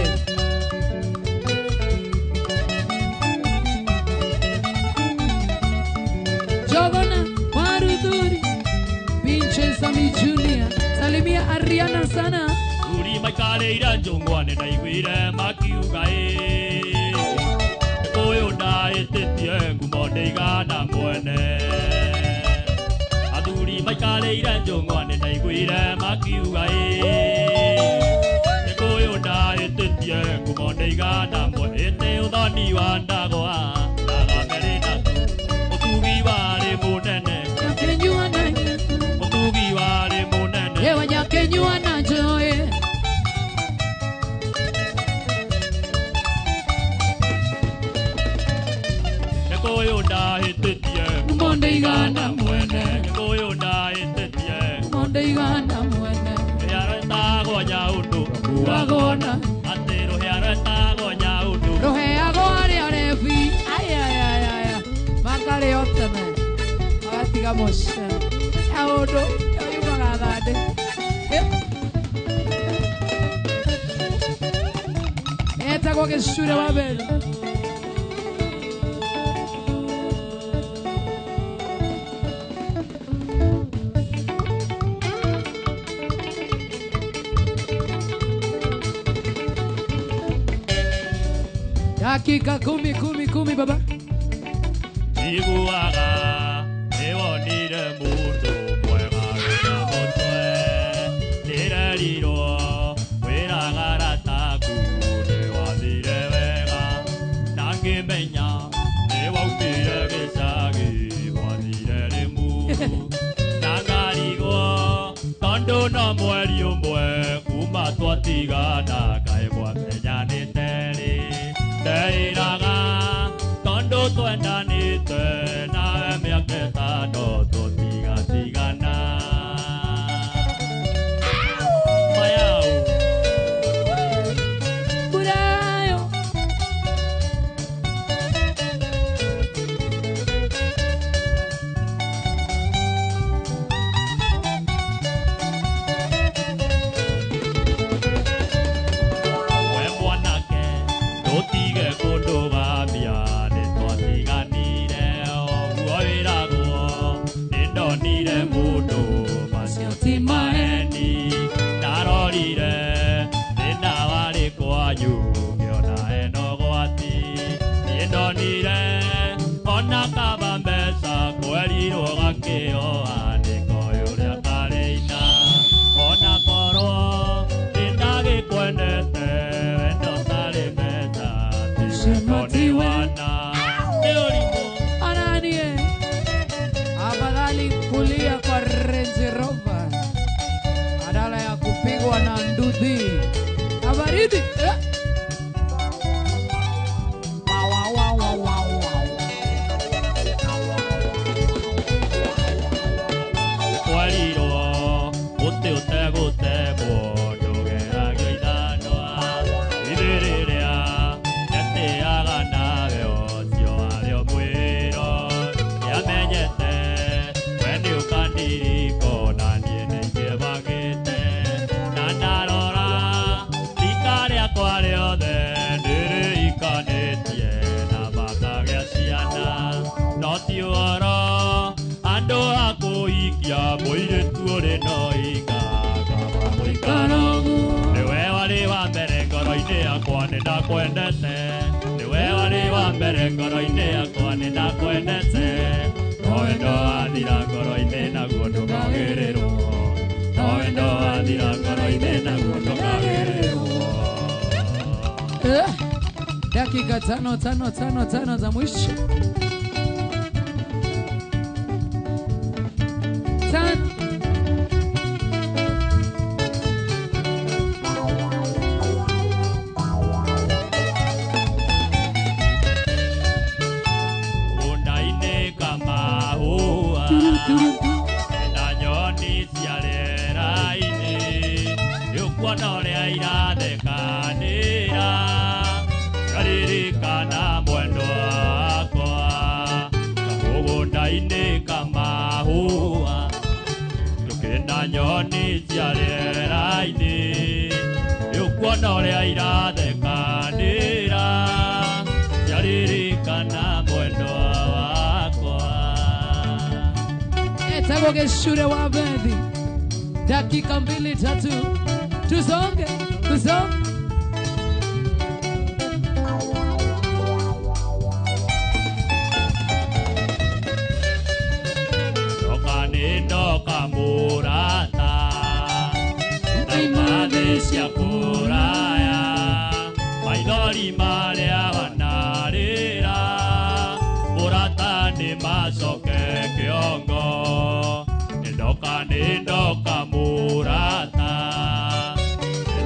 Jogona Warudhuri Pinche Sami Junior salimia Ariana sana. Uri maikarĩire njũng'wa nĩ ndaiguire makiuga ĩ nĩ ndahĩtĩtie ngumo ndĩigana mwene. Athuri maikarĩire njũng'wa nĩndaiguire makiuga ĩ. Gĩkũyũ ndahĩtĩtie ngumo ndĩigana mwene. Ĩtĩ ũthoni wa ndagwa ndagamerĩ naku. Ũtugi warĩ mũnene. Nyakenyua na Ũtugi warĩ mũnene. Ewa nyakenyua na joe. Gĩkũyũ ndahĩtĩtie Ngumo ndĩigana mwene. Gĩkũyũ ndahĩtĩtie Ngumo ndĩigana mwene. Rũhĩa rwetagwo nyaũndũ Rwagona. Atĩ rũhĩa rwetagwo nyaũndũ Rũheagwo arĩa arebi. Aya aya aya aya. Makarĩo tene. Magatiga mũcere. Nyaũndũ ĩyo yumaga thandĩ. Etagwo gĩcure wa mbere. Dakika 10 10 10 baba. Iguaga nĩwonire mũndũ mwega wĩna mũtwe. Ndĩrerirwo wĩraga arata aku nĩwathire wega. Na ngĩmenya nĩwaumire gĩcagi wathire Rĩmuru. Na ngarigwo tondũ no mweri ũmwe kuma twatigana kaĩ mwamenyanĩte rĩ. Ndeĩraga tondũ twendanĩte nawe mĩaka ĩtano tũtigatigana. Mayau. Burayo. We mwanake ndũtige kũndũgamia nĩtwatiganire ũguo wĩragwo nĩndonire mũndũ macio ti maheni ndarorire thĩna warĩ kwanyu ngĩona ena ũgwati niĩ ndonire ona kaba mbeca kwerirwo gakĩoa nĩkoĩ ũrĩa karĩina ona korwo nĩndagĩkwendete wendo ũtarĩ mbeca ti wendo nĩ wana nĩ ũrimũ. Ananie. Afadhali kulia kwa Range Rover badala ya kupigwa na nduthi na baridi. Wa, wa, wa, wa, wa, wa. Twerirwo mũtĩ ũtegũtemwo ndũgeragio ithanwa ithuĩ rĩrĩa ndetĩaga nawe ũcio warĩ o mwĩro nĩamenyete we nĩũkandiriko na niĩ nĩingĩbangĩte na ndarora rika rĩakwa rĩothe nĩrĩikanĩtie na makagĩa ciana no ti ũhoro andũ a kũhikia mũirĩtu ũrĩ no ika kaba mũikaro nĩwe warĩ wa mbere ngoro-inĩ yakwa nĩndakwendete nĩwe warĩ wa mbere ngoro-inĩ yakwa nĩndakwendete no wendo wathira ngoro-inĩ naguo ndũkagĩrĩrwo no wendo wathira ngoro-inĩ naguo ndũkagĩrĩrwo. Dakika 5 5 5 5 za mwisho. 5. Mũgũnda-inĩ kamahũa na nyoni cia rĩera-inĩ nĩũkuona ũrĩa irathekanĩra ngaririkana mwendwa wakwa kamũgũnda-inĩ kamahũa tũkĩna nyoni cia rĩera-inĩ nĩũkuona ũrĩa irathekanĩra ciaririkana mwendwa wakwa. Etagwo gĩcure wa bethi. Dakika 2 3 tusonge tusonge. nĩ ndoka mũrata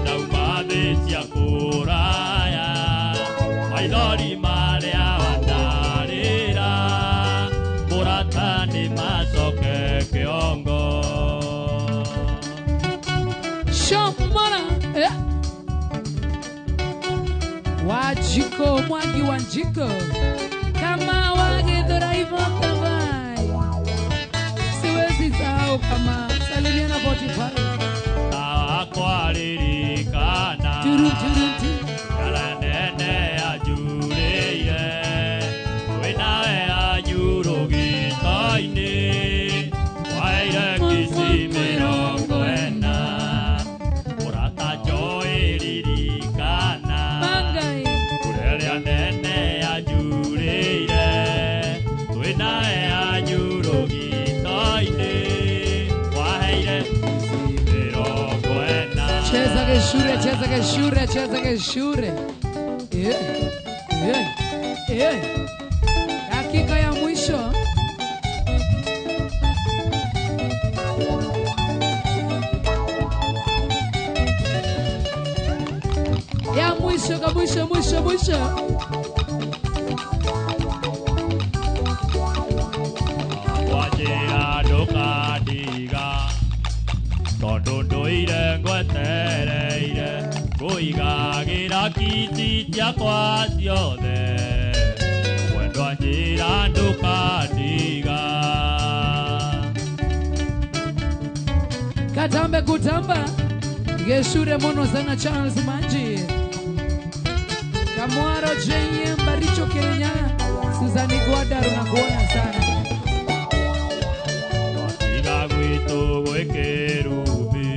ndauma thĩ cia kũraya maithori marĩa wandarĩra mũrata nĩ macoke kĩongo. Shomora Wajiko Mwangi Wanjiko kama wagethura ivotavai siwezi sahau kama salimiana 45 Awakwaririkana turu turu turu Yala nene ajurĩire wĩnawe anyurũgĩto-inĩ waire kici 40 mũrata njoĩ ririkana Mangai Kũrĩa nene ajurĩire wĩnawe anyurũgĩto-inĩ waheire kici 40. Cheza geshure, cheza geshure, cheza geshure. Yeah, yeah, yeah. Dakika ya mwisho. Ya mwisho ka mwisho mwisho mwisho. Wajĩra ndũkandiga tondũ ndũire ngwetereire ngũigagĩra kiti ciakwa ciothe mwendwa njĩra ndũkandiga. Katambe kutamba Geshure mono sana Charles Manji Kamwaro JM Baricho Kenya Suzani Gwadaru na kuona sana. Twatiga gwitũ gwĩ kĩrumbi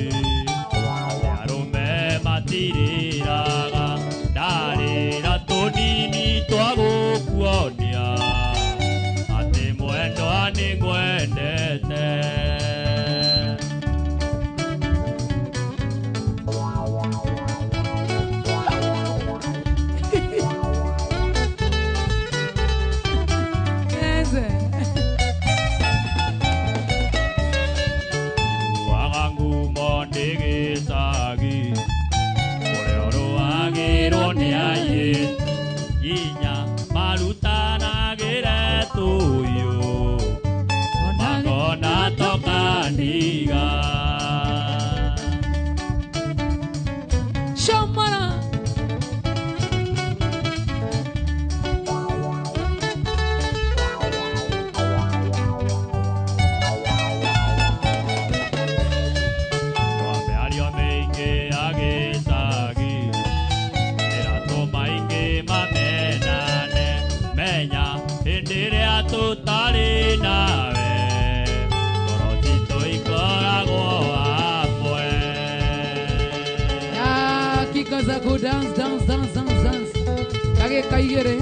arũme matirĩraga ndarĩra tũnini twa gũkuonia atĩ mwendwa nĩ ngwendete. Eze. Iguaga ngumo ndĩ gĩcagi ũrĩa ũrũagĩrwo nĩ airĩtu nginya marutanagĩre tũyũ makona tokandiga. Shomara Twamĩario mĩingĩ ya gĩcagi ĩratũma aingĩ mamenane menya hĩndĩ ĩrĩa tũtarĩ nawe ngoro citũ ikoragwo hamwe. Dakika za kudance dance dance dance dance. Dakika igĩrĩ.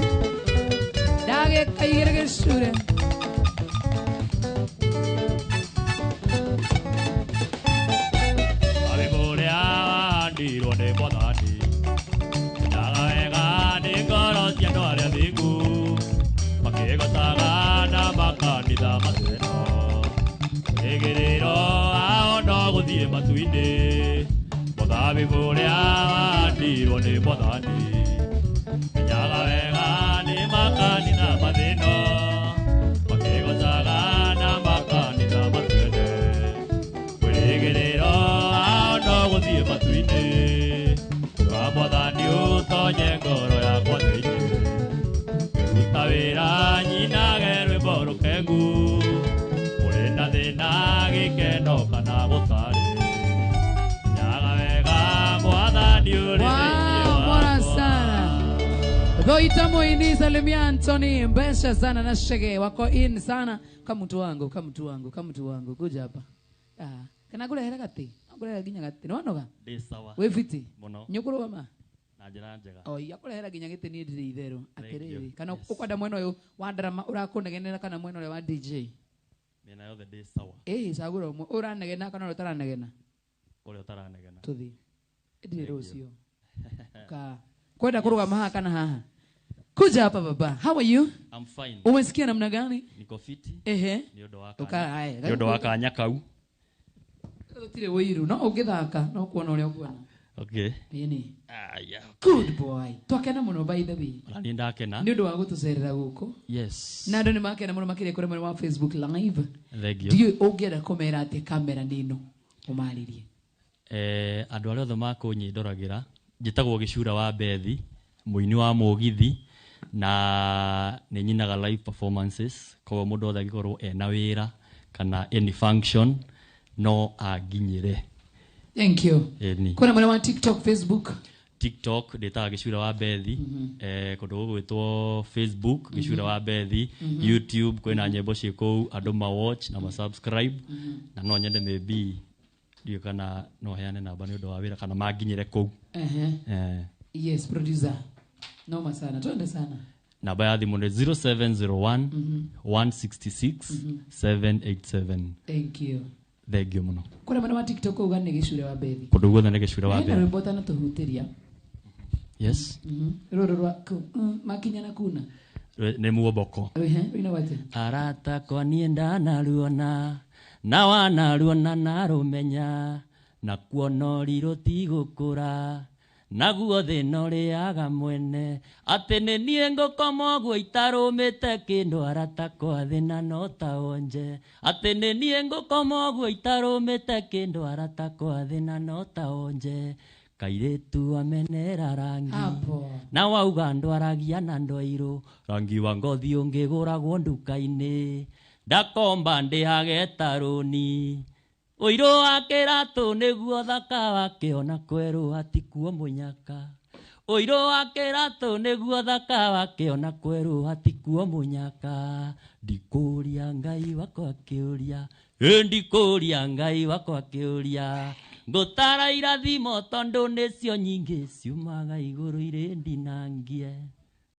Dakika igĩrĩ gĩcure. Thabibũ ũrĩa wahandirwo nĩ Mwathani endaga wega nĩ ngoro cia andũ arĩa athingu makĩgocaga na makanitha mateno ĩgĩrĩro ao no gũthiĩ matu-inĩ mũthabibũ ũrĩa wahandirwo nĩ Mwathani menyaga wega nĩ makanitha mathĩno makĩgocaga na makanitha matene kwĩrĩgĩrĩro ao no gũthiĩ matu-inĩ wa Mwathani ũtonye ngoro yakwa thĩinĩ ngĩruta wĩra nyinage rwĩmbo rũkengu kũrĩ na thĩna gĩkeno kana gũtarĩ menyaga wega Mwathani ũrĩ thĩinĩ Wow, bora wakwa. sana. Dhoita Moini salimia Anthony Mbesha sana na Shege wako in sana kama mtu wangu kama mtu wangu kama mtu wangu kuja hapa. Ah, kana kule hera gati. Kule ginya gati. Nwanoga. Ndĩ sawa Wĩ fiti. mũno Nyũkũrũgama. na njĩra njega. Oi, akũrehera nginya gĩtĩ niĩ ndirĩ itherũ. Thank you. Atĩrĩrĩ, kana Yes. ũkwenda mwena ũyũ wa drama ũrakũnegenera kana mwena ũrĩa wa DJ? Mĩena yothe ndĩ sawa. Ĩĩ, cagũra ũmwe. Ũranegena kana ũrĩa ũtaranegena? Ũrĩa ũtaranegena. Tũthiĩ. Ndirĩ Thank you. rũciũ. Ka kwenda kũrũgama haha kana haha? Kuja hapa baba. How are you? I'm fine. Umesikia namna gani? Niko fiti. Ehe. Nĩ ũndũ wa Uka kanya. haya. Nĩ ũndũ wa kanya kau. Gũtirĩ ũiru no ũngĩthaka no kuona ũrĩa ũkuona. Okay. Ĩni. Aya. Good boy, twakena mũno by the way. Ona niĩ ndakena. Nĩ ũndũ wa gũtũcerera gũkũ. Yes. Na andũ nĩ makena mũno makĩria kũrĩ mwena wa Facebook Live. Thank you. Ndiũĩ ũngĩenda kũmera atĩa, kamera nĩ ĩno ũmarĩrie. Andũ arĩa othe makũnyindoragĩra, njĩtagwo Gĩcura wa Bethi, mũini wa mũgithi, na nĩ nyinaga live performances. Koguo mũndũ wothe angĩkorwo ena wĩra kana any function no anginyĩre. Thank you. Ĩni. Kwĩna mwena wa TikTok, Facebook? TikTok ndĩtaga Gĩcura wa Bethi, kũndũ gũgwĩtwo Facebook Gĩcura wa Bethi, YouTube kwĩna nyĩmbo ciĩ kũu, andũ ma watch na ma subscribe. Na no nyende maybe ndiũĩ kana no heane namba nĩ ũndũ wa wĩra kana manginyĩre kũu. Ehe. Yes, producer, noma sana, twende sana. Namba ya thimũ nĩ 0701 166 787. Thank you. Thank you mũno. Kũrĩ mwena wa TikTok uga nĩ Gĩcure wa Bethi. Kũndũ guothe nĩ Gĩcura wa Hena Bethi. rwĩmbo ũtanatũhutĩria? Yes. Rũrũ rwa makinya na kuna. Nĩ muomboko. Ehe, rũinagwo atĩa? Arata kwa niĩ ndanaruona na wanaruona narũmenya na kuona ũrirũ tigũkũra naguo thĩna ũrĩaga mwene atĩ nĩ niĩ ngũkoma ũguo itarũmĩte kĩndũ arata kwa thĩna no ta onje atĩ nĩ niĩ ngũkoma ũguo itarũmĩte kĩndũ arata kwa thĩna no ta onje kairĩtu amenera rangi. Hapo. Na wauga ndwaragia na ndwairũ rangi wa ngothi ũngĩgũragwo nduka-inĩ ndakomba ndĩhage tarũni ũirũ wa kĩratũ nĩguo thaka wake ona kwerũ hatikuo mũnyaka ũirũ wa kĩratũ nĩguo thaka wake ona kwerũ hatikuo mũnyaka ndikũria Ngai wakwa akĩũria ĩ ndikũria Ngai wakwa akĩũria ngũtara irathimo tondũ nĩcio nyingĩ ciumaga igũrũ irĩ ndinangie.